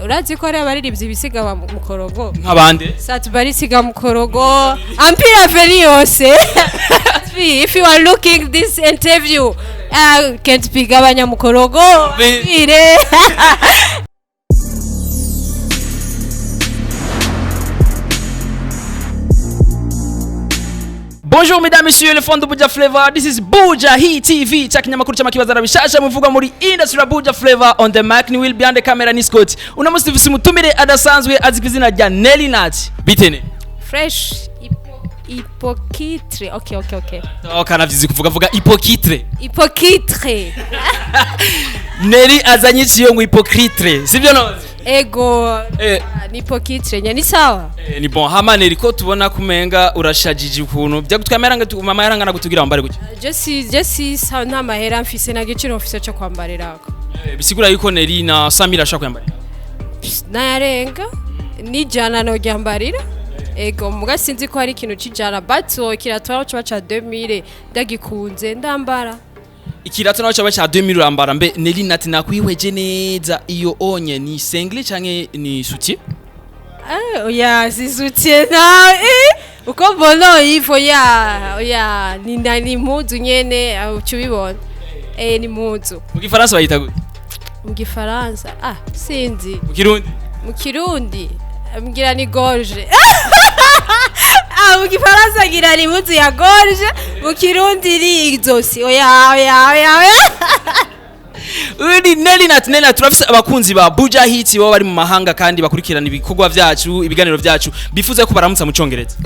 Urazi ko hari abaririmbyi bisiga ba mukorogo? Nk'abande? Sat-B arisiga mukorogo, Empire Avenue yose. If you are looking this interview, can't piga abanyamukorogo. Ire. Bonjour mesdames, messieurs, les fans de Buja Flavor. This is Buja Hit TV. Cha kinyamakuru cy'amakibazo bishasha muvuga muri industry ya Buja Flavor. On the mic ni Will, behind the camera ni Scott. Uno musi dufise umutumire adasanzwe azi ku izina rya Nelly Nat. Bitene. Fresh. Hypocrite. Okay. Oh, kanavyizi kuvuga, vuga hypocrite. Hypocrite. Nelly azanye iciyo ngo hypocrite. Sivyo no? Ego. Ni hypocrite nya ni sawa. Eh, ni bon. Hama Nelly, ko tubona kumenga urashajije ukuntu. Byagutwaye amafaranga mama yarangana gutugira wambare gutya? Je si sa nta mahera mfise, na giciro mfise cyo kwambarirako. Bisigura yuko Nelly na Samira ashaka kwambara. Nayarenga n'ijana noryambarira. Ego, muga sinzi ko hari ikintu c'ijana, but kirato coba ca 2000, ndagikunze ndambara. Ikirato nawe cyaba cya 2000 urambara. Mbe Nelly Nat, nakwihweje neza, iyo onye ni sengle canke ni soutien? Ah, oya, si soutien na uko mbona hivyo ya oya, ni impuzu nyene, uca ubibona, ni impuzu. Mu gifaransa bayita gute? Mu gifaransa, ah, sinzi. Mu kirundi? Mu kirundi mbwira ni gorge. Ah, mu gifaransa ngira ni impuzu ya gorge, mu kirundi ni izosi. Oya, oya, oya, oya. Uri Nelly Nat. Nelly Nat, turafise abakunzi ba Buja Hit baba bari mu mahanga kandi bakurikirana ibikorwa vyacu, ibiganiro vyacu, bifuza ko baramutsa mu congereza.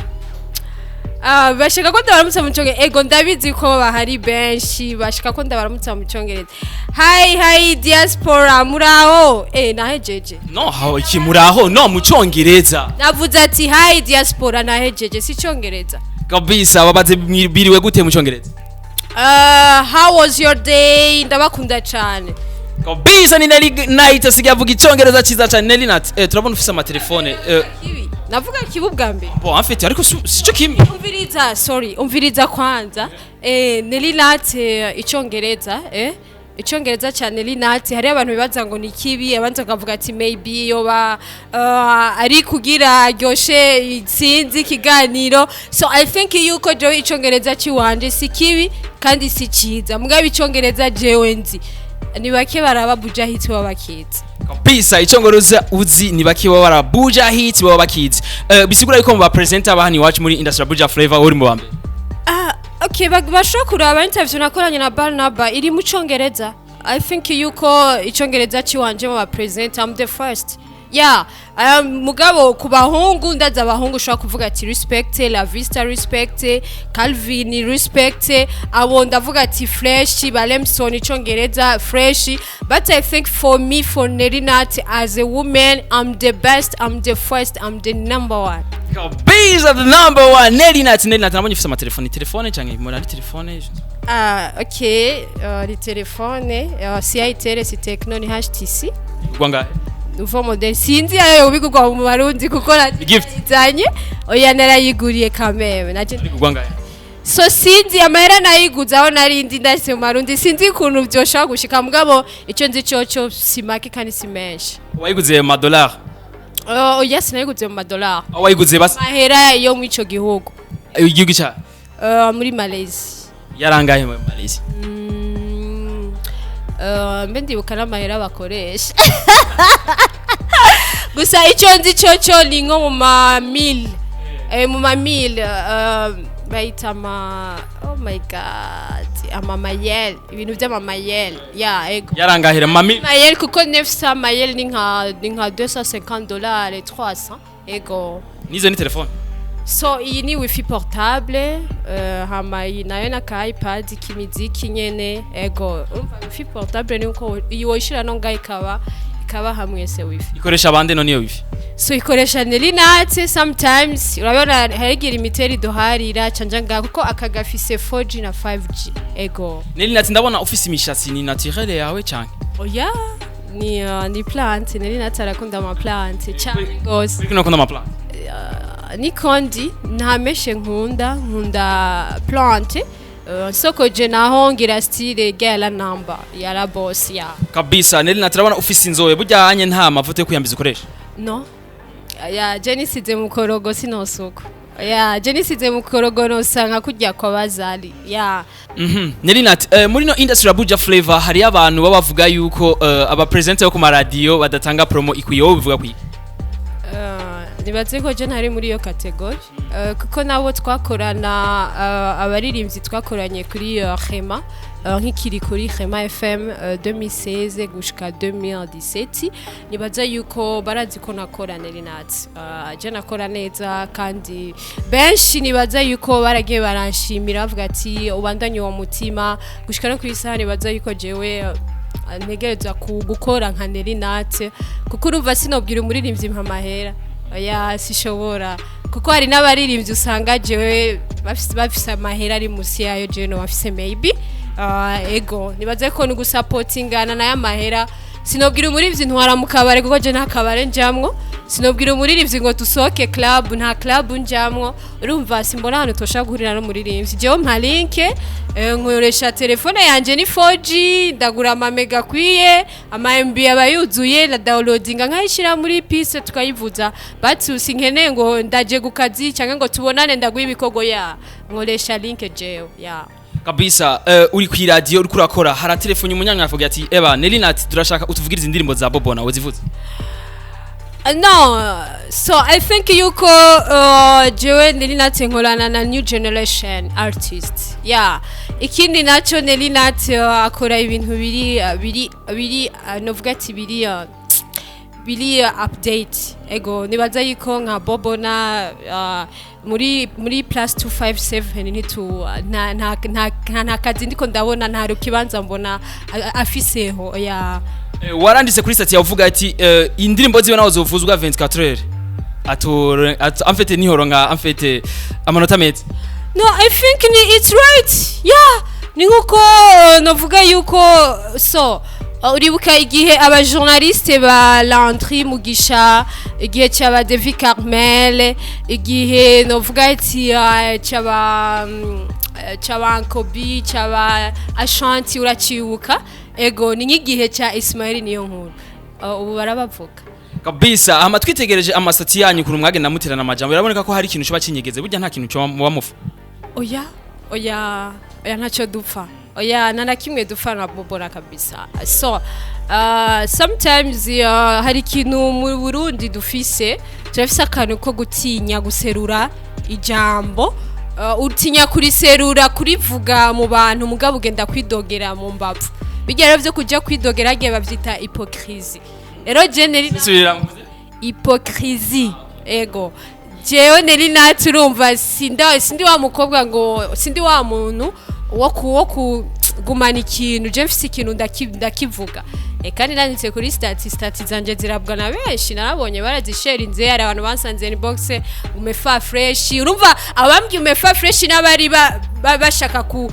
Ah, bashaka ko ndabaramutsa mu cyongereza. Ego, ndabizi ko bahari benshi bashaka ko ndabaramutsa mu cyongereza. Hi, hi diaspora, muraho? Nahejeje. No, hawo iki muraho no mu congereza? Navuze ati hi diaspora, nahejeje, si cyongereza. Kabisa, babaze biriwe gute mu congereza. How was your day? Ndabakunda cyane. Kabisa, ni Nelly Nat asigaye avuga icongereza ciza cyane. Nelly Nat, turabona ufise amatelefone. Kibi navuga kibi ubwa mbere. Bon, en fait, ariko sico kimwe. Umviriza, sorry, umviriza kwanza. Nelly Nat, icyongereza, icyongereza cyane Nelly Nat, hari abantu bibaza ngo ni kibi, abandi bakavuga ati maybe yoba ari kugira aryoshe sinzi ikiganiro. So I think yuko jewe icyongereza ciwanje si kibi kandi si ciza, mugabo icyongereza jewe nzi ni bake baraba Buja Hit baba bakizi. Kabisa, icongereza uzi ni bake baba bara Buja Hit baba bakizi. Bisigura yuko mu ba presenter bahani iwacu muri industry ya Buja Flavor uri mu ba mbere. Ah, okay, bashobora kuraba interview nakoranye na Barnaba iri mu Congereza. I think yuko icongereza ciwanje mu ba present I'm the first. Yeah, mugabo ku bahungu ndaza abahungu ushobora kuvuga ati respect La Vista, respect Calvin, respect abo, ndavuga ati fresh ba Lemson, icongereza fresh, but I think for me, for Nelly Nat as a woman, I'm the best, I'm the first, I'm the number one. Kabisa, the number one Nelly Nat. Nelly Nat, nabonye ufise amatelefone, telefone canke muri ari telefone? Ah, ok, ni telefone si Itel, si Tecno, ni HTC. Ugwa ngahe? Nouveau modèle. Sinzi ayo bigurwa mu Barundi kuko Gift. nazanye. Oya, narayiguriye kameme. Naje Ugwa ngahe? So sinzi amahera nayiguze aho narindi ndashyize mu Barundi, sinzi ukuntu vyoshobora gushika, mugabo ico nzi coco si make kandi si menshi. Wayiguze mu madolari? Oya, sinayiguze mu madolari. Wayiguze basi? Mahera yo mu ico gihugu. Igihugu ca? Muri Malaysia. Yarangahe mu Malaysia? Mbe ndibuka n'amahera bakoresha gusa, icyo nzi cyo ni nko mu ma mille, mu ma mille, bayita ama, oh my God, ama mayel, ibintu by'amamayel ya, ego. Yarangahera mami? Mayel, kuko 900 mayel ni nka $250, 300, ego. Nizo ni telefone? So iyi ni wifi portable, hama iyi nayo na iPad k'imiziki nyene. Ego, umva, wifi portable ni uko iyi woyishira no ngaho ikaba hamwe se wifi. Ikoresha bande no niyo wifi? So ikoresha Nelly Nat. Sometimes urabona harigira imiteri duharira canja ngaho kuko aka gafise 4G na 5G, ego. Nelly Nat, ndabona ufise imishatsi, ni naturelle yawe canke? Oya, ni plante. Nelly Nat arakunda ama plante cyane gose. Uriko nakunda ama plante? Ni kondi nta mèches nkunda, nkunda plante. Nsokoje naho ngira style ya namba ya la boss ya. Kabisa. Nelly Nat, turabona ufise inzobe, burya hanye nta mavuta yo kwiyambiza ukoresha? No, ya je nisize mukorogo sinosuko, ya je nisize mukorogo nosanga kurya kwa bazali ya. Nelly Nat, muri no industry ya Buja Flavor hari abantu baba bavuga yuko aba presenter yo ku maradiyo badatanga promo ikwiye. Wowe bivuga kwiye? Nibaze ko je ntari muri iyo catégorie, kuko nabo twakorana, abaririmbyi twakoranye kuri Rema, nk'ikiri kuri Rema FM, 2016 gushika 2017, nibaza yuko barazi ko nakora Nelly Nat. Je nakora neza kandi benshi nibaza yuko baragiye baranshimira, bavuga ati ubandanye uwo mutima gushika no kuri isaha. Nibaza yuko jewe ntegerezwa gukora nka Nelly Nat, kuko urumva sinobwira umuririmbyi mpa amahera, oya, sishobora, kuko hari n'abaririmbyi usanga jewe bafise amahera ari musi yayo jewe no bafise maybe. Ego, nibaze ko ni gusapotingana nayo amahera. Sinobwira umuririmbyi ntwara mu kabare, kuko je nta kabare njamwo. Sinobwira umuririmbyi ngo dusohoke club, nta club njamwo. Urumva simbona ahantu toshaka guhurira n'umuririmbyi. Jewe mpa link, nkoresha telefone yanje ni 4G, ndagura ama mega akwiye, ama MB aba yuzuye, na downloadinga nkayishira muri PC tukayivuza. But sinkeneye ngo ndaje ku kazi cyangwa ngo tubonane ndaguha ibikorwa, ya nkoresha link jewe ya. Kabisa. Uri ku radio, uriko urakora, hara telefone umunyanya avuga ati: "Eba Nelly Nat, turashaka utuvugirize indirimbo za Bobo." Nawe zivuze? No, so I think yuko jewe Nelly Nat nkorana na new generation artist, yeah. Ikindi naco, Nelly Nat akora ibintu biri novuga ati biri update. Ego, nibaza yuko nka Bobo na muri plus 257 ntitu nta kazi ndiko ndabona, nta rukibanza mbona afiseho ya. Waranditse kuri statut yavuga ati indirimbo ziwe naho zovuzwa 24 heures en fait nihoro nka en fait amanota meza. No, I think ni it's right, yeah. Ni nkuko novuga yuko so uribuka igihe abajournaliste ba Landry Mugisha, igihe cy'aba Devi Carmel, igihe novuga ati cy'aba Nkobi, cy'aba Ashanti, uracibuka? Ego, ni nk'igihe cya Ismail niyo nkuru. Ubu barabavuga. Kabisa. Ama twitegereje ama statut yanyu ukuntu mwagenda muterana amajambo, biraboneka ko hari ikintu coba kinyegeze. Burya nta kintu coba muba mufa? Oya, oya, oya, ntacyo dupfa, oya, nta na kimwe dupfa na Bobora kabisa. So sometimes hari ikintu mu Burundi dufise, turafise akantu ko gutinya guserura ijambo. Utinya kuriserura, kurivuga mu bantu, mugabo ugenda kwidogera mu mbavu. Bijya rero byo kujya kwidogera hagiye bavyita hypocrisie. Rero je Nelly Subiramo. Hypocrisie. Ego, jewe Nelly Nat, urumva sindi wa mukobwa ngo sindi wa muntu wo kugumana ikintu. Je mfise ikintu ndakivuga. Kandi nanditse kuri statut zanje zirabwa na benshi, narabonye barazisherinze. Hari abantu bansanze inbox: "Umefaa fresh." Urumva abambwiye "umefaa fresh" n'abari bashaka ku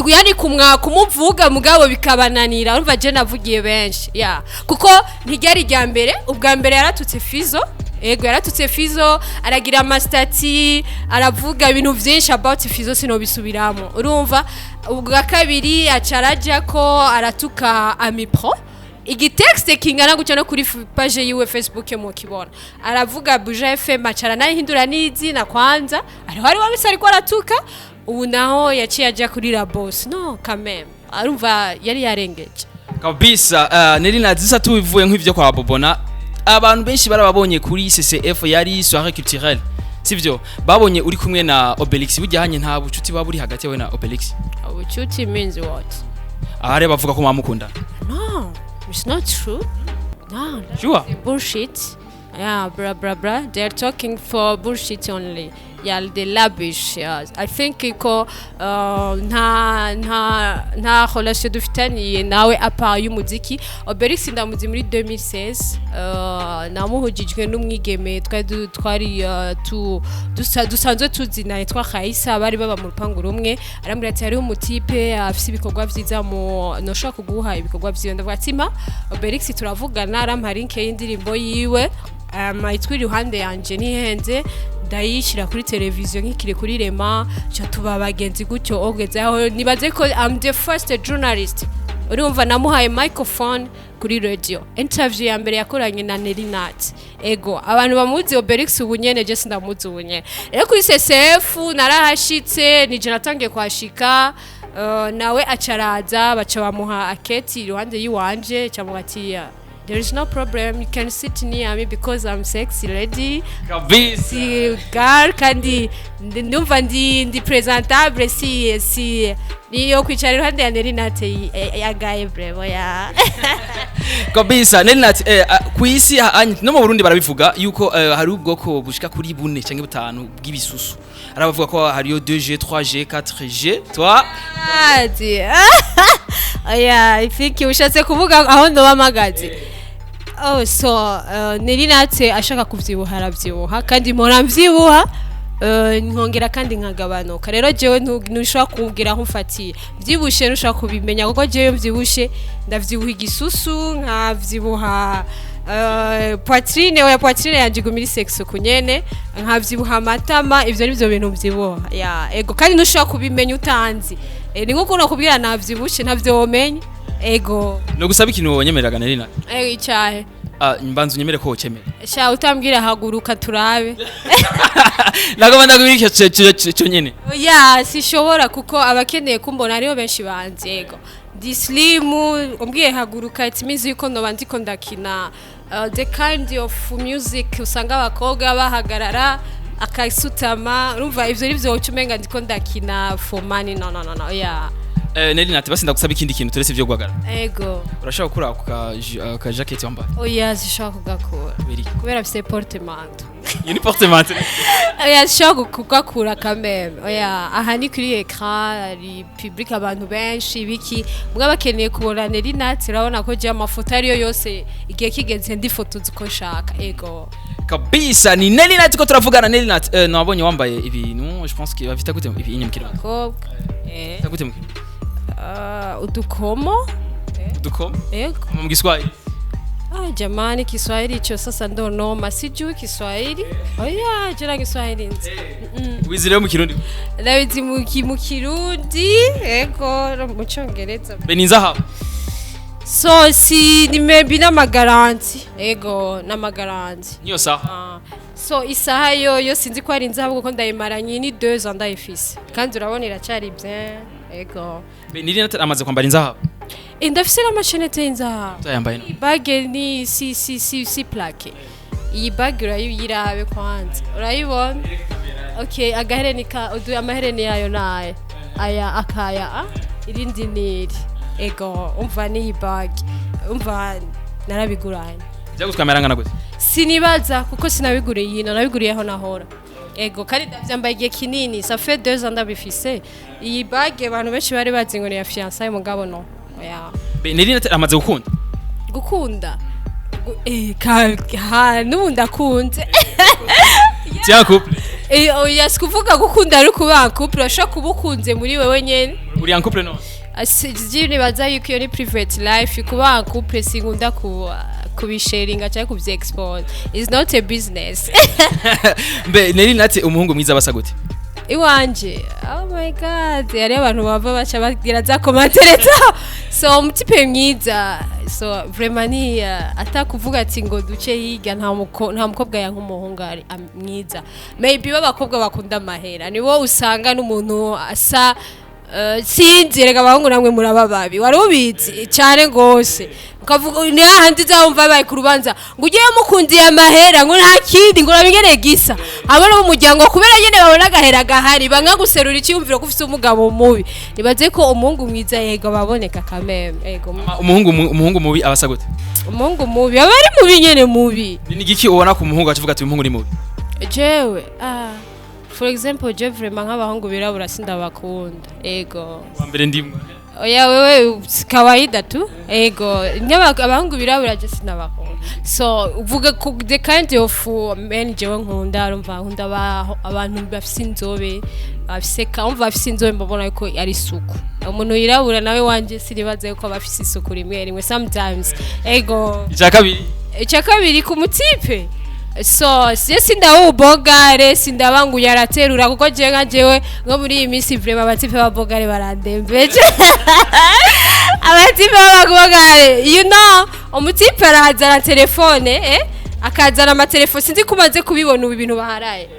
yani kumwa kumuvuga, mugabo bikabananira. Urumva je navugiye benshi ya, kuko ntiryari rya mbere. Ubwa mbere yaratutse Fizo. Ego, yaratutse Fizo, aragira ama statut, aravuga ibintu vyinshi about Fizo, sinobisubiramo. Urumva ubwa kabiri aca ko aratuka Amipro, igitexte kingana gutya, no kuri page yiwe Facebook mukibona. Aravuga Buja FM, acara nayihindura n'izina. Kwanza ariho ari wabise ariko aratuka. Ubu naho yaciye aja kuri la boss. No quand même, arumva yari yarengeje. Kabisa. Nelly Nat, tubivuye nk'ivyo kwa Bobona, abantu benshi barababonye kuri CCF, yari soirée culturelle, sivyo? Babonye uri kumwe na Obelix. Burya hanye nta bucuti baba buri hagati yawe na Obelix? Ubucuti means what? Ahari bavuga ko mwamukunda. No, it's not true, no. Sure? Bullshit, yeah, blah blah blah. They're talking for bullshit only, yeah, the lavish, yeah. I think ko nta relation dufitaniye nawe à part y'umuziki. Obelix ndamuzi muri 2016, namuhujijwe n'umwigeme twari dusanzwe tuzina yitwa Khaisa, bari baba mu rupangu rumwe. Arambwira ati hariho umutipe afise ibikorwa vyiza, mu noshobora kuguha ibikorwa vyiwe. Ndavuga ati ma Obelix, turavugana, arampa link y'indirimbo yiwe, itwa "Iruhande yanje", ntihenze. Ndayishyira kuri televiziyo nkikiri kuri Rema, ca tuba abagenzi gutyo. Ogeze aho nibaze ko I'm the first journalist, urumva, namuhaye microphone kuri radio. Interview ya mbere yakoranye na Nelly Nat. Ego, abantu bamuzi Obelix ubu nyene, je sindamuzi ubu nyene. Rero kuri CCF narahashitse, nije natangiye kuhashika, nawe acaraza, baca bamuha aketi iruhande yiwanje, camuha ati: "There is no problem, you can sit near me because I'm sexy lady." Kabisa. Si girl, kandi ndumva ndi presentable, si niyo kwicara iruhande ya Nelly Nat yagaye bravo ya. Kabisa. Nelly Nat, ku isi no mu Burundi barabivuga yuko hari ubwoko bushika kuri bune canke butanu bw'ibisusu. Hari abavuga ko hariyo 2G, 3G, 4G, toi? Ati oya, I think ushatse kuvuga aho ndoba mpagaze. Oh, so Nelly Nat ashaka kuvyibuha aravyibuha, kandi mpora mvyibuha, nkongera kandi nkagabanuka. Rero jewe ntushobora kumbwira aho mfatiye mvyibushe, ntushobora kubimenya, kuko jewe mvyibushe ndavyibuha igisusu, nkavyibuha poitrine. Oya, poitrine yanje iguma iri sexy kunyene, nkavyibuha amatama. Ivyo nivyo bintu mvyibuha ya. Ego, kandi ntushobora kubimenya utanzi. Ni nkuko nokubwira navyibushe, ntavyo womenya. Ego. No gusaba ikintu wonyemereraga, Nelly Nat? Icahe? Mbanza unyemere ko wocemera. Sha, utambwira haguruka turabe. Nagomba ndagubira icyo cyo nyene. Oya, sishobora, kuko abakeneye kumbona ariho benshi banzi. Ego, ndi slim. Umbwiye haguruka, it means yuko noba ndiko ndakina the kind of music usanga abakobwa bahagarara akasutama. Urumva, ivyo nivyo woca umenga ndiko ndakina for money. No, no, no, no, yeah. Nelly Nat, basi ndagusaba ikindi kintu turetse ivyo guhagarara. Ego. Urashobora gukura ako ka jacket wambaye? Oya, sishobora kugakura. Kubera iki? Kubera afise portemanteau. Iyo ni portemanteau? Oya, sishobora kugakura kameme. Oya, aha ni kuri écran, hari public, abantu benshi biki mbwa bakeneye kubona Nelly Nat. Urabona ko je amafoto ariyo yose, igihe kigeze ndifotoza uko nshaka. Ego. Kabisa, ni Nelly Nat ko turavugana. Nelly Nat, nabonye wambaye ibintu, je pense que bafita gute ibi inyuma kirundi? Kobwa. Bafita gute mu Kirundi? Udukomo. Udukomo? Ego. Mu Giswahili? Ah, jamani, Kiswahili hicho sasa ndo noma. Sijui Kiswahili. Oya, jina Kiswahili nzi. Wizi rero mu Kirundi? Ndabizi mu Kirundi, ego, no mu Congereza. Be ni inzahabu? So si ni maybe n'amagaranti. Ego, n'amagaranti. Niyo saha? Ah. So isaha yo sinzi ko ari inzahabu, kuko ndayimaranye ni 2 ans ndayifise. Kandi urabona iracari bien. Ego. Be Nelly Nat amaze kwambara inzahabu? Ndafise n'amachaînettes y'inzahabu. Utayambaye no? Iyi bague ni si plaqué. Iyi bague urayirabe kwanza. Urayibona? Okay, agahereni ka udu amahereni yayo naye. Aya akaya a irindi niri. Ego, umva ni iyi bague. Umva, narabiguranye. Byagutwaye amahera angana gute? Sinibaza, kuko sinabiguriye hino, nabiguriye aho nahora. Ego, kandi ndavyambaye igihe kinini, ça fait 2 ans ndabifise. Iyi bague abantu benshi bari bazi ngo ni ya fiançailles, mugabo no. Oya. Be Nelly Nat amaze gukunda? Gukunda, ha n'ubu ndakunze. Tu es en couple? Oya, si kuvuga gukunda ari ukuba en couple, urashobora kuba ukunze muri wewe nyene. Uri en couple, no? Je nibaza yuko iyo ni private life. Kuba en couple sinkunda kubisharinga cyangwa kuvyexpose, is not a business. Mbe Nelly Nat, umuhungu mwiza basa gute? Iwanje, oh my God, hariyo abantu bava baca bagira za commentaires zabo. So umutipe mwiza, so vraiment ni atakuvuga ati ngo duce hirya, nta mukobwa yanka umuhungu ari mwiza. Maybe b'abakobwa bakunda amahera nibo usanga n'umuntu asa, sinzi. Reka, abahungu namwe muraba babi, wari ubizi cyane gose. Ukavuga ni hahandi uzawumva baye ku rubanza ngo ugiye mukundiye amahera, ngo nta kindi, ngo urabingene gisa abo no mu muryango, kubera nyene babona agahera gahari, banga guserura icyumviro ko ufite umugabo mubi. Nibaze ko umuhungu mwiza, yego, baboneka kameme, yego. Umuhungu mubi abasa gute? Umuhungu mubi aba ari mubi nyene, mubi. Ni igiki ubona ku muhungu acavuga ati: "Uyu muhungu ni mubi"? Jewe, for example, je vraiment nk'abahungu birabura sindabakunda, ego. Wa mbere ndimwe. Oya, wewe kawaida tu. Ego, abahungu birabura je sinabakunda. So uvuga ku the kind of men jewe nkunda, urumva, nkunda abantu bafise inzobe, bafise ka, umva, bafise inzobe mbabona ko ari isuku. Umuntu yirabura nawe wanje sinibaze ko bafise isuku rimwe rimwe, sometimes. Ego. Icya kabiri? Icya kabiri ku mutipe. So sie sindaba ubogare, sindaba ngo uyu araterura, kuko jewe nka jewe nko muri iyi minsi vraiment aba type b'abogare barandembeje. Aba type b'abogare, umu type arazana telefone, akazana amatelefone, sinzi ko umaze kubibona ubu ibintu baharaye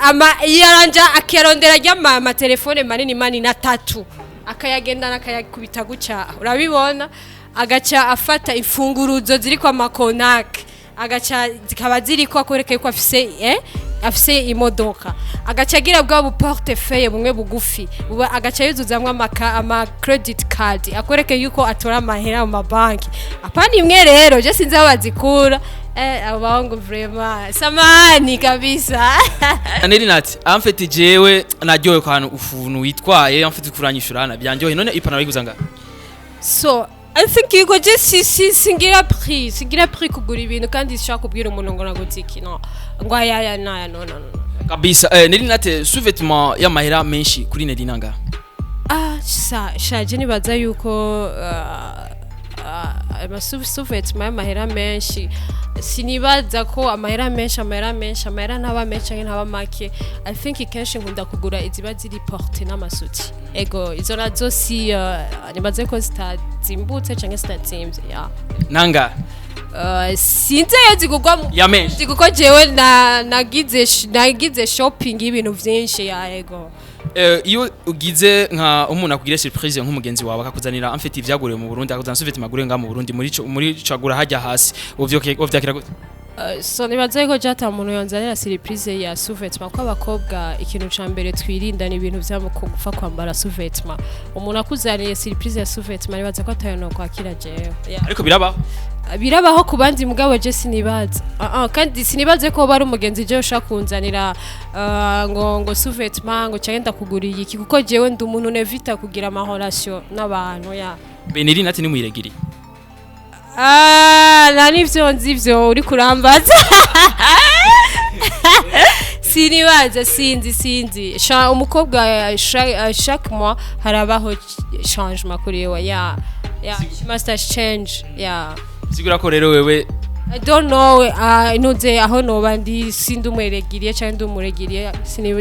ama yaranja akiyarondera ry'ama amatelefone manini manini atatu, akayagendana, akayakubita guca, urabibona, agaca afata imfunguruzo ziriko amakonake, agaca zikaba ziriko akwereka yuko afise imodoka, agaca agira bwa bu portefeuille bumwe bugufi buba, agaca yuzuzamwo ama credit card, akwereke yuko atora amahera mu mabanki, apana imwe. Rero je sinzi aho bazikura. Abo bahungu vraiment, samani kabisa. Nelly Nat, en fait jewe naryohewe ku hantu ufuntu witwaye, en fait kuranyishura hana byanjyohe. None ipantaro yiguza ngaha? So I think yuko je si si singira prix kugura ibintu, kandi sishaka kubwira umuntu ngo naguze iki, no ngo aya aya naya, no no no. Kabisa. Nelly Nat, sous-vêtement y'amahera menshi kuri Nelly nanga? Ah, sa shaje nibaza yuko ama sous-vêtement y'amahera menshi, sinibaza ko amahera menshi, amahera menshi, amahera ntaba menshi canke ntaba make. I think kenshi nkunda kugura iziba ziri porte n'amasuti, ego izo nazo si nibaze ko zitazimbutse canke zitazimvye, yeah. Nanga? Sinzi iyo zigurwa mu Ya menshi. Kuko jewe na nagize shopping y'ibintu vyinshi, ya ego. Iyo ugize nka umuntu akugira surprise, nk'umugenzi wawe akakuzanira en fait ivyaguriwe mu Burundi, akakuzanira sous-vêtement aguriwe ngaha mu Burundi muri cagura hajya hasi, uvyakira gute? So nibaza yuko jata umuntu yonzanira surprise ya sous-vêtement, ko abakobwa ikintu ca mbere twirinda ni ibintu vya gupfa kwambara sous-vêtement. Umuntu akuzaniye surprise ya sous-vêtement, nibaza ko atayo no kwakira jewe. Yeah. Ariko birabaho. Birabaho ku bandi, mugabo je sinibaza. Kandi sinibaze ko bari umugenzi je ushaka kunzanira ngo sous-vêtement, ngo cyangwa ndakuguriye iki, kuko jewe ndi umuntu nevita kugira ama relation n'abantu, ya. Beneri nati nimwiregiri. Ah, nta nivyo nzi ivyo uri kurambaza. Sinibaza, sinzi sinzi. Sha umukobwa chaque mois harabaho changement kuri we, yeah, she must have change, yeah. Sigura ko rero wewe I don't know, ntuze aho noba ndi, sindi umweregiriye cyangwa ndi umuregiriye,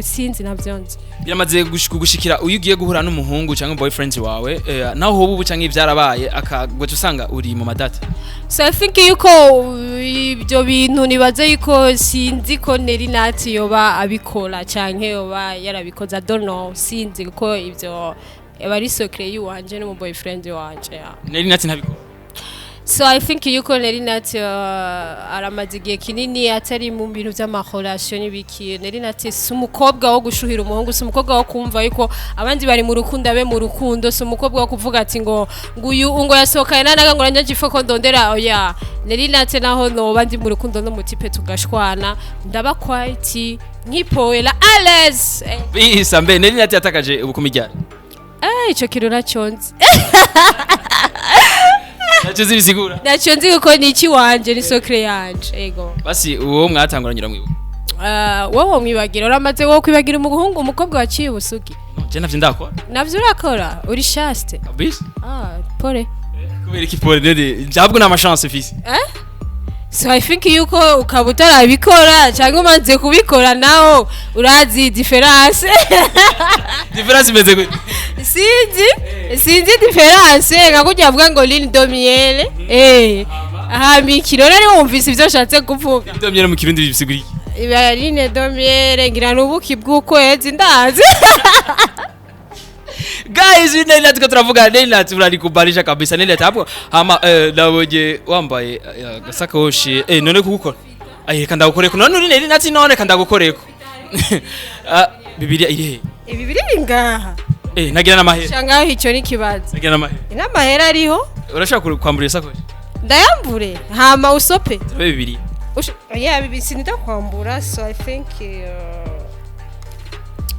sinzi, ntabyo nzi. Biramaze gushikira uyu ugiye guhura n'umuhungu cyangwa boyfriend wawe, naho hoba ubu canke ivyarabaye, akagwaca usanga uri mu madata? So I think yuko ibyo bintu nibaze yuko sinzi ko Nelly Nat yoba abikora canke yoba yarabikoze, I don't know, sinzi, kuko ibyo aba ari secret yiwanje n'umu boyfriend wanje, yeah. Nelly Nat ntabikora? So I think yuko Nelly Nat aramaze igihe kinini atari mu bintu vy'ama relation n'ibiki. Nelly Nat si umukobwa wo gushuhira umuhungu, si umukobwa wo kumva yuko abandi bari mu rukundo abe mu rukundo, si umukobwa wo kuvuga ati ngo nguyu ngo yasohokanye nanaga ngo nanje jifo ko ndondera, oya. Nelly Nat naho noba ndi mu rukundo n'umu type tugashwana, ndaba quiet, nkipoela à l'aise. Bisa mbe Nelly Nat yatakaje ubukumi ryari? Ico kintu naco nzi. Nacyo zibisigura. Naco nzi kuko ni iki wanje, ni secret yanje, ego. Basi uwo mwatanguranye uramwibuka? Wowe mwibagira, uramaze wowe kwibagira umuhungu, umukobwa waciye ubusugi? No, je navyo ndakora. Navyo urakora, uri chaste? Kabisa. Ah, pole. Kubera iki pole? Rero njabwo nta chance fisi. So I think yuko ukaba utarabikora cyangwa umaze kubikora, naho urazi différence. Différence imeze gute? Sinzi sinzi différence, nka kurya bavuga ngo lune de miel, hama ikirori ari wumvise ivyo nshatse kuvuga. Lune de miel mu Kirundi bisigura iki? Iba lune de miel ngira n'ubuki bw'ukwezi, ndazi. Guys, Nelly Nat ko turavuga, Nelly Nat uranikubalisha kabisa. Nelly Nat hapo hama nabonye wambaye agasakoshi, none kugukora ayi, reka ndagukoreko. None uri Nelly Nat, none reka ndagukoreko. Ah, Bibiliya iri he? Ibi biri ngaha. Nagira n'amahera. Cyangwa icyo ni ikibazo. Nagira n'amahera. N'amahera ariho. Urashaka kwambura iyo sakoshi? Ndayambure hama usope. Turabe Bibiliya. Yeah, bibi sindakwambura, so I think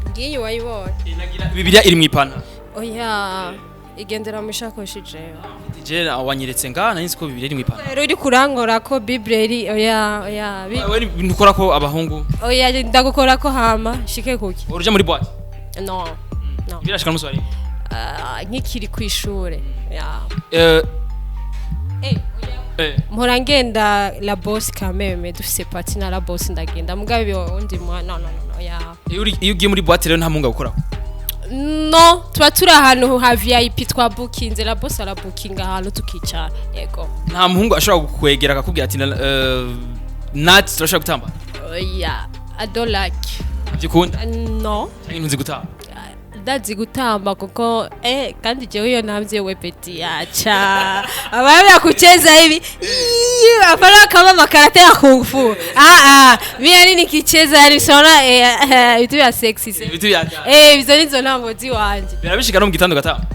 ngiyi wayibonye. Nagira Bibiliya iri mu ipantaro. Oya, igendera mu ishakoshi jewe. Je wanyeretse ngaha, nari nzi ko Bibiliya iri mu ipantaro. Rero uri kurankora ko bible iri, oya oya Wewe ntukora ko abahungu? Oya, ndagukora ko hama shike kuki? Uruja muri boîte? No no. Birashika n'umuswari? Nkikiri ku ishure, yeah. Eh. Oya. Mpora ngenda La Boss kameme, dufise party na La Boss ndagenda, mugabo ibyo undi mwa no, no, no, no, yeah. Iyo ugiye muri boîte rero nta muhungu agukoraho? No, tuba turi ahantu ha VIP, twabukinze, La Boss arabukinga ahantu tukicara, yego. Nta muhungu ashobora kukwegera akakubwira ati nati turashobora gutamba? Yeah, I don't like. Byukunda? No. Cyangwa ntuzi gutamba? Ndazi gutamba kuko kandi jewe iyo ntamvye we petit acha abaya kucheza hivi. Ii, hapana kama makarate ya kung fu. Ah ah, mimi yani nikicheza yani sona vitu vya sexy se. Ibiti bya Izo nizo ntambo ziwanje. Birabishika no mu gitanda ugatamba?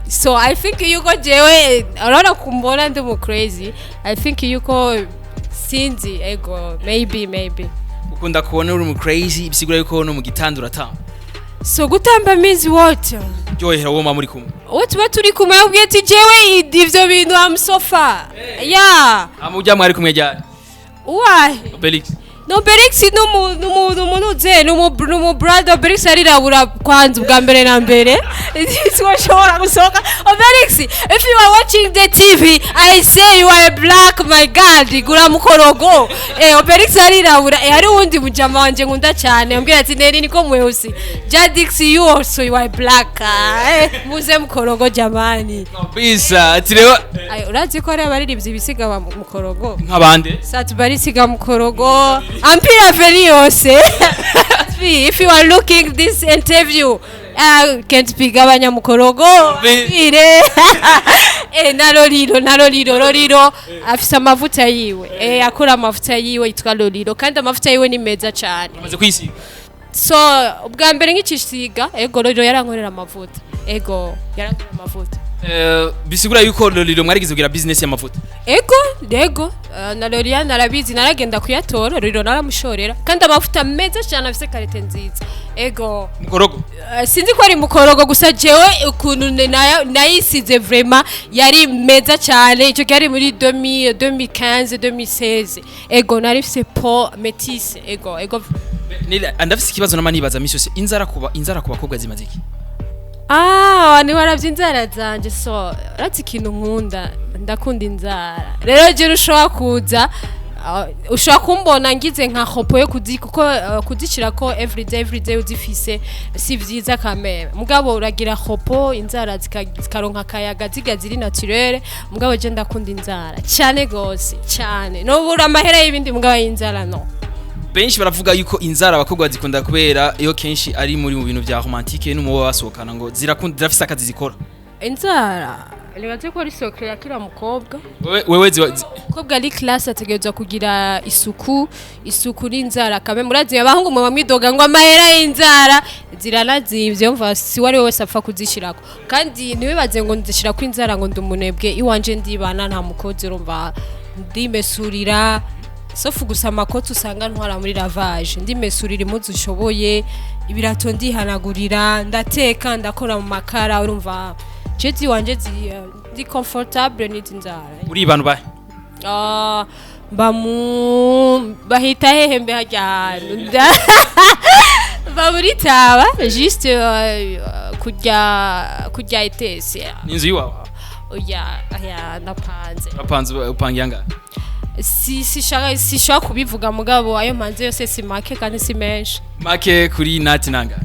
So I think yuko jewe urabona kumbona ndi mu crazy. I think yuko sinzi, ego, maybe, maybe. Ukunda kubona uri mu crazy, bisigura yuko no mu gitanda uratamba? So gutamba means what? Ryohera uwo muba muri kumwe. Uwo tuba turi kumwe yabwiye ati jewe ivyo bintu am so far. Yeah. Hama ujya mwari kumwe ryari? Why? Felix. No, Belix numu nuze numu brother. Belix arirabura kwanza ubwa mbere na mbere. Siwashobora gusohoka. Oh Belix, if you are watching the TV, I say you are black, my God, gura mukorogo. Belix arirabura. Hari uwundi mujama wanje nkunda cyane. Ambwira ati neri niko mweusi. Jadix, you also, you are black. Muze mukorogo jamani. Kabisa, ati rero Ay, urazi ko hari abaririmbyi bisiga ba mukorogo? Nk'abande? Satubari siga mukorogo. Ampira veri yose. If you are looking this interview, can't be gabanya mukorogo. Ire. Na Lolilo, na Lolilo, Lolilo afise amavuta yiwe. Akora amavuta yiwe yitwa Lolilo kandi amavuta yiwe ni meza cyane. Amaze kwisiga? So ubwa mbere nk'ikisiga, ego, Lolilo yarankorera amavuta. Ego, yarankorera amavuta. Bisigura yuko Lolilo mwarigize kugira business y'amavuta? Ego, ego, na Lorian arabizi, naragenda kuyatora, Lolilo naramushorera kandi amavuta meza cyane afise qualité nziza. Ego. Mukorogo? Sinzi ko ari mukorogo, gusa jewe ukuntu nayisize vraiment yari meza cyane. Icyo gihe ari muri 2000, 2015, 2016. Ego, nari mfise peau métisse. Ego, ego. Ndafise ikibazo nama nibaza misi yose, inzara ku bakobwa zimaze iki? Ah, ni waravye inzara zanje. So uratse ikintu nkunda, ndakunda inzara. Rero je ushobora kuza ushobora kumbona ngize nka hopo yo kuzi kuko kuzicirako everyday everyday uzifise si vyiza kamere, mugabo uragira hopo inzara zikaronka akayaga ziga ziri naturelle. Mugabo je ndakunda inzara cyane gose cyane, nobura amahera y'ibindi mugabo y'inzara no. Benshi baravuga yuko inzara abakobwa bazikunda kubera iyo kenshi ari muri mu bintu vya romantique n'umuba basohokana, ngo zirakunda, zirafise akazi zikora. Inzara nibaze ko ari secret ya kila mukobwa. Wewe ziba Umukobwa ari classe ategerezwa kugira isuku, isuku n'inzara kame. Murazi abahungu mwe bamwidoga ngo amahera y'inzara ziranazimvye, mva si wari wese apfa kuzishirako. Kandi ntiwibaze ngo nzishirako inzara ngo ndi umunebwe, iwanje ndibana, nta mukozi, urumva ndimesurira, sauf gusa amakoti usanga ntwara muri lavage. Ndimesurira impuzu nshoboye, ibirato ndihanagurira, ndateka, ndakora mu makara, urumva je ziwanje ndi comfortable n'izi nzara. Uri bantu bahe? Ah, mba mu bahita hehe mbe harya hantu mba muri Taba, juste kurya etese. Ni inzu yiwawe? Oya, oya, ndapanze. Urapanze, upangiye angahe? Si sishaka kubivuga, mugabo ayo mpanze yose si make kandi si menshi. Make kuri nati nanga?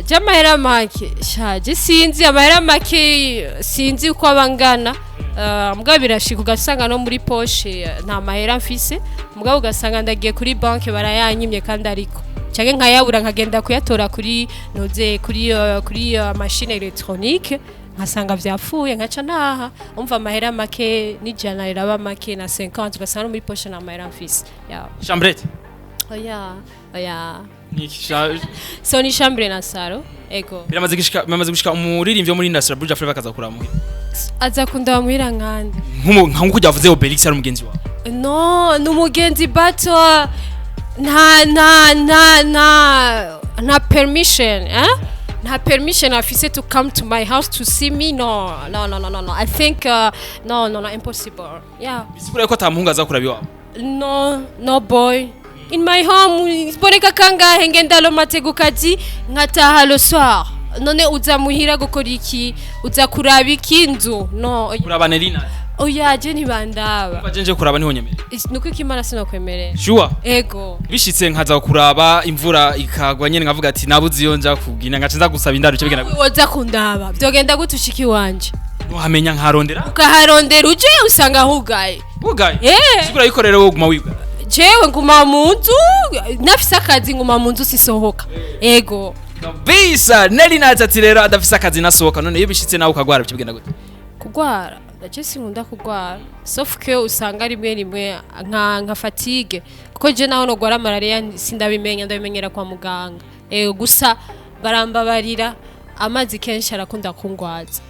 Je amahera make shaje sinzi, amahera make sinzi uko abangana. Mugabo birashika ugasanga no muri poche nta mahera mfise, mugabo ugasanga ndagiye kuri banki barayanyimye kandi ariko canke nkayabura nkagenda kuyatora kuri noze kuri machine électronique nkasanga vyapfuye nkaca ntaha. Umva amahera make n'ijana riraba make na 50, ugasanga no muri poche nta mahera mfise, yeah. Chambrette? Oya, oya. Ni iki So ni chambre na salon, ego. Biramaze gushika umuririmbyi wo muri industry Buja Flavor akaza kuraba muhira? Aza kundaba muhira nkande? Nkuko ryavuze Obelix ari umugenzi wawe. No, ni umugenzi bato, nta permission, eh? Nta permission afise to come to my house to see me. No, no, no, no, no, no, I think no, no, no, impossible, yeah. Bisigura yuko ata muhungu aza kuraba iwawe? No, no boy in my home. Iboneka kangahe ngenda le matin ku kazi nkataha le soir. None uza muhira gukora iki? Uza kuraba iki inzu? No. Kuraba Nelina. Oya, je ntibandaba. Baje nje kuraba niho nyemere? Nuko ikimana sinokwemerera. Sure? Ego. Bishitse nkaza kuraba, imvura ikagwa nyene, nkavuga ati nabuze iyo nja kugina, ngaca nza gusaba indaro, cyo bigenda? Woza kundaba, vyogenda gute ushika iwanje? Ntuhamenya, nkarondera. Ukaharondera, uje usanga hugaye. Bugaye? Eh. Sigura yikorera, wowe guma wiga. Jewe nguma mu nzu, nafise akazi nguma mu nzu, sisohoka, ego. Kabisa. Nelly Nat ati rero adafise akazi nasohoka. None iyo bishitse nawe ukagwara, bice bigenda gute? Kugwara, ndaje sinkunda kugwara, sauf que usanga rimwe rimwe nka fatigue, kuko je naho nogwara malaria sindabimenya, ndabimenyera kwa muganga. Gusa barambabarira, amazi kenshi arakunda kungwaza.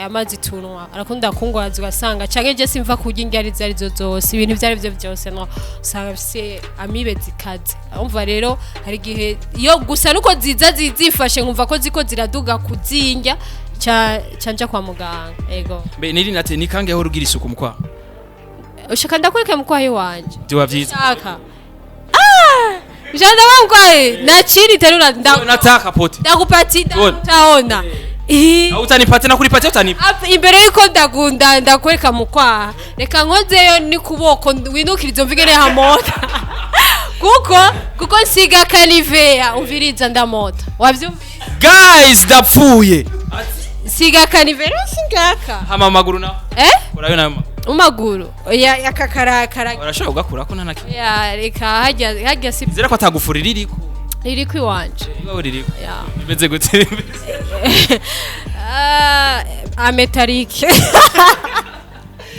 Amazi tunwa arakunda kungwaza, ugasanga canke je simva kurya indya izo arizo zose, ibintu ivyo arivyo vyose, no usanga mfise amibe zikaze. Umva rero, hari igihe iyo gusa nuko ziza zifashe nkumva ko ziko ziraduga kuzindya, ca canja kwa muganga, ego. Mbe Nelly Nat, ni kangahe ugira isuku mu kwaha? Ushaka ndakwereke mu kwaha iwanje? Byoba vyiza. Shaka, ah, ushaka ndabamkwaye nachiri terura nda Nataka pote. Ndakupati. Bona. Utaona. Au utanipate na kuripatia utanipa. Imbere yuko ndagunda ndakwereka mu kwaha, reka nkozeyo ni kuboko winukirizo mvigere hamota, kuko nsiga kanivea. Umviriza, ndamota, wavyumvise? Guys, ndapfuye. Nsiga kanivea singaka. Hama amaguru nawe? Eh? Urayo nayo maguru? Mu maguru ya yakakarakara. Urashobora kugakura ko nta nakimwe. Ya, reka, hajya si Nizera ko atagufurira iriko. Ririko iwanje. Iwawe ririko? Ya. Bimeze gute? Ah, ametarike.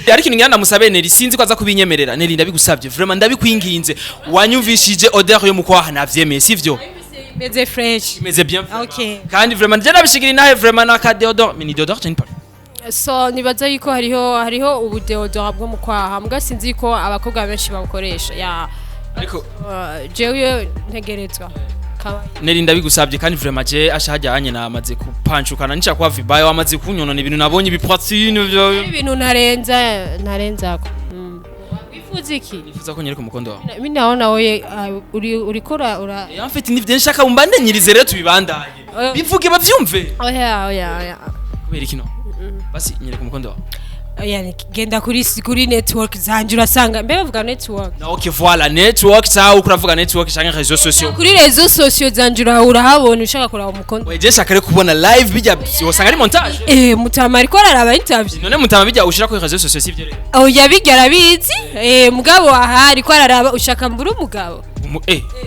Ariko ikintu ngira ndamusabe Nelly, sinzi ko aza kubinyemerera. Nelly, ndabigusabye vraiment, ndabikwinginze. Wanyumvishije odeur yo mu kwaha, navyemeye, sivyo? Meze fresh. Imeze bien. Okay. Kandi vraiment nje nabishigira inahe vraiment naka déodorant, mais ni déodorant cyane pas. So nibaza yuko hariho ubu déodorant bwo mu kwaha, mbwa sinzi ko abakobwa benshi babukoresha, ya. Ariko Jewe ntegerezwa. Nelly, ndabigusabye kandi vraiment je ashajyanye namaze kupanchukana nica kwa vibaya, wamaze kunyonona ibintu nabonye ibipoitrine byo. Ibintu ntarenza ntarenzako. Wifuza iki? Nifuza ko nyereka umukondo wawe. Mimi naona oye, uri urikora ura. En fait nivyo nshaka, umbande nyirize rero tubibandanye. Oya. Bivuge bavyumve. Oya, oya, oya. Kubera iki? No basi nyereka umukondo wawe. Oya, genda kuri network zanje urasanga, mbe bavuga network? Na okay, voilà, network, sawa, ukuravuga network canke réseaux sociaux. Kuri réseaux sociaux zanje urahabona ushaka kuraba umukondo. Weje shaka rero kubona live bijya, wasanga ari montage. Mutama ariko araraba interview. None mutama bijya ushira kuri réseaux sociaux, sivyo rero? Oya, bijya arabizi, mugabo aha ariko araraba, ushaka mbura umugabo?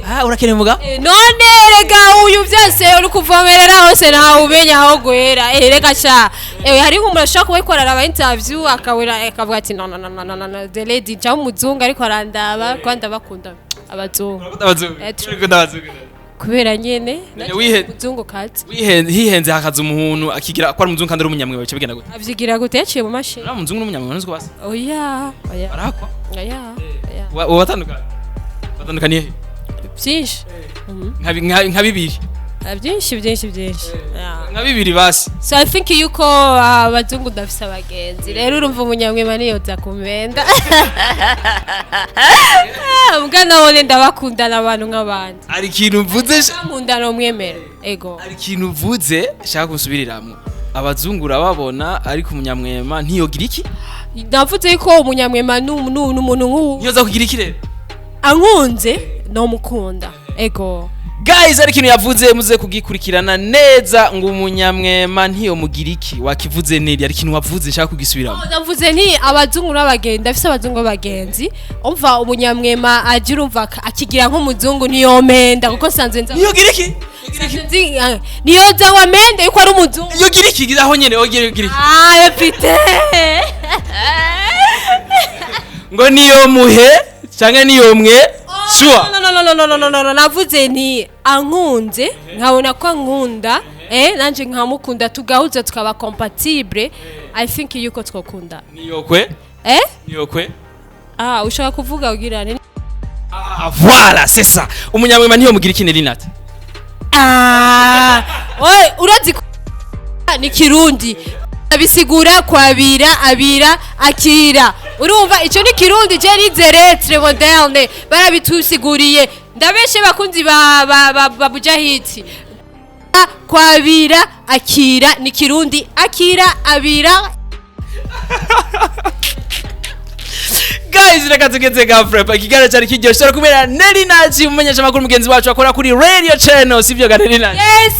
Ah, urakeneye umugabo? None rega uyu byose uri kuvomerera hose, ntawe umenya aho guhera. Reka sha, hari nk'umuntu ashobora kuba ariko araraba interview akabura, akavuga ati no, no, no, no, no, no, no, the lady cyangwa umuzungu ariko arandaba, kandi ndabakunda abazungu. Urakunda abazungu? Urakunda abazungu? Kubera nyene None umuzungu kazi. Hihenze hakaza umuntu akigira ko ari umuzungu kandi ari umunyamweba, bica bigenda gute? Avyigira gute? Yaciye mu mashini. Uriya muzungu n'umunyamweba ntuzi ko basa? Oya, oya. Barakwa. Oya, oya. Watandukanye batandukaniye he? Byinshi. Nka bibiri. Byinshi, byinshi, byinshi. Yeah. Nka bibiri basi. So I think yuko abazungu ndafise abagenzi, rero urumva umunyamwema niyoza kumenda mbwa, nabone ndabakundana abantu nk'abandi. Hari ikintu mvuze Nkunda nomwemera, ego. Hari ikintu mvuze shaka kunsubiriramwo. Abazungu urababona, ariko umunyamwema ntiyogira iki? Navuze yuko umunyamwema ni umuntu nk'ubu. Ntiyoza kugira iki rero? Ankunze nomukunda, ego. Guys, hari ikintu yavuze, muze kugikurikirana neza, ngo umunyamwema ntiyomugira iki? Wakivuze neri, hari ikintu wavuze nshaka kugisubiramo. Navuze nti abazungu n'abagenzi, ndafise abazungu b'abagenzi. Umva, umunyamwema agira, umva, akigira nk'umuzungu ntiyomenda, kuko sanzwe nza Ntiyogira iki? Niyoza ngo amende yuko ari umuzungu. Yogira iki aho nyene? Yogira iki? Ah, pite. Ngo niyo muhe canke niyo mwe sure? No, no, no, no, no, no, no, no, navuze nti ankunze, nkabona ko ankunda, nanje nkamukunda, tugahuza, tukaba compatible, I think yuko twokunda. Niyo kwe? Eh? Niyo kwe? Ah, ushaka kuvuga ugira ni Ah, voilà, c'est ça. Umunyamwema ntiyo mugira iki, Nelly Nat? Ah, oye, urazi ko ni Kirundi bisigura kwabira, abira, akira. Urumva icyo ni Kirundi, je nize lettre moderne, barabitusiguriye. Ndabeshe bakunzi ba Bujahiti? Kwabira, akira ni Kirundi, akira, abira. Guys, reka tugeze ga frepa. Ikiganiro cyari kiryoshye. Turi kumwe na Nelly Naji, umumenyeshamakuru mugenzi wacu akora kuri radio channel, sivyo ga Nelly Naji? Yes,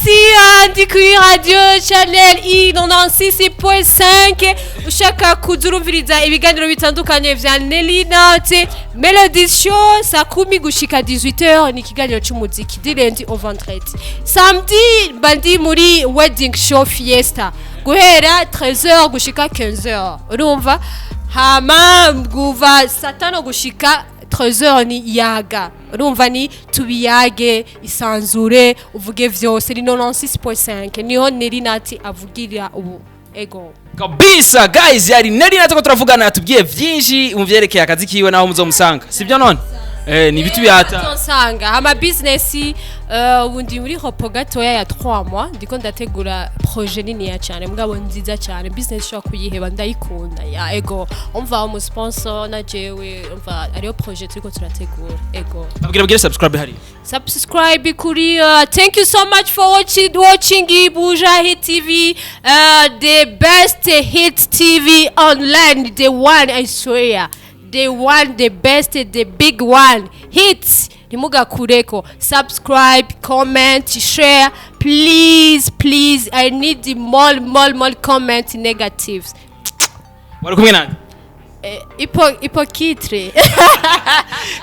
ndi kuri radio channel i 96.5. Ushaka kuzurumviriza ibiganiro bitandukanye vya Nelly Nat Melody Show, saa 10 gushika 18h, ni ikiganiro c'umuziki du lundi au vendredi. Samedi mba ndi muri wedding show Fiesta guhera 13h gushika 15h, urumva? Hama guva saa 5 gushika 13h ni yaga, urumva, ni tubiyage, isanzure, uvuge vyose, ni 96.5, niho Nelly Nat avugira ubu, ego. Kabisa. Guys, yari Nelly Nat ko turavugana, yatubwiye vyinshi mu vyerekeye akazi kiwe naho muzomusanga, sivyo? None ni ibitu byata. Nsanga hama business, ubu ndi muri repos gatoya ya 3 mois, ndiko ndategura projet niniya cyane mugabo nziza cyane. Business ishobora kuyiheba, ndayikunda ya, ego. Umva, umu sponsor na jewe, umva, ariyo projet turiko turategura, ego. Babwira bagire subscribe hari. Subscribe kuri thank you so much for watching Buja Hit TV, the best hit TV online, the one, I swear, the one, the best, the big one hits. Ntimugakureko. Subscribe, comment, share, please, please. I need the more, more, more comment negatives. Wari kumwe nande? Hypocrite.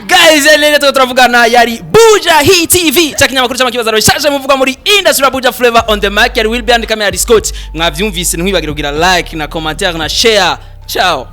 Guys, Nelly Nat turavugana, yari Buja Hit TV, cha kinyamakuru cy'amakibazo bishaje muvuga muri industry ya Buja Flavor. On the mic yari Will Behind camera Scott. Mwavyumvise, ntimwibagire kugira like na commentaire na share. Ciao.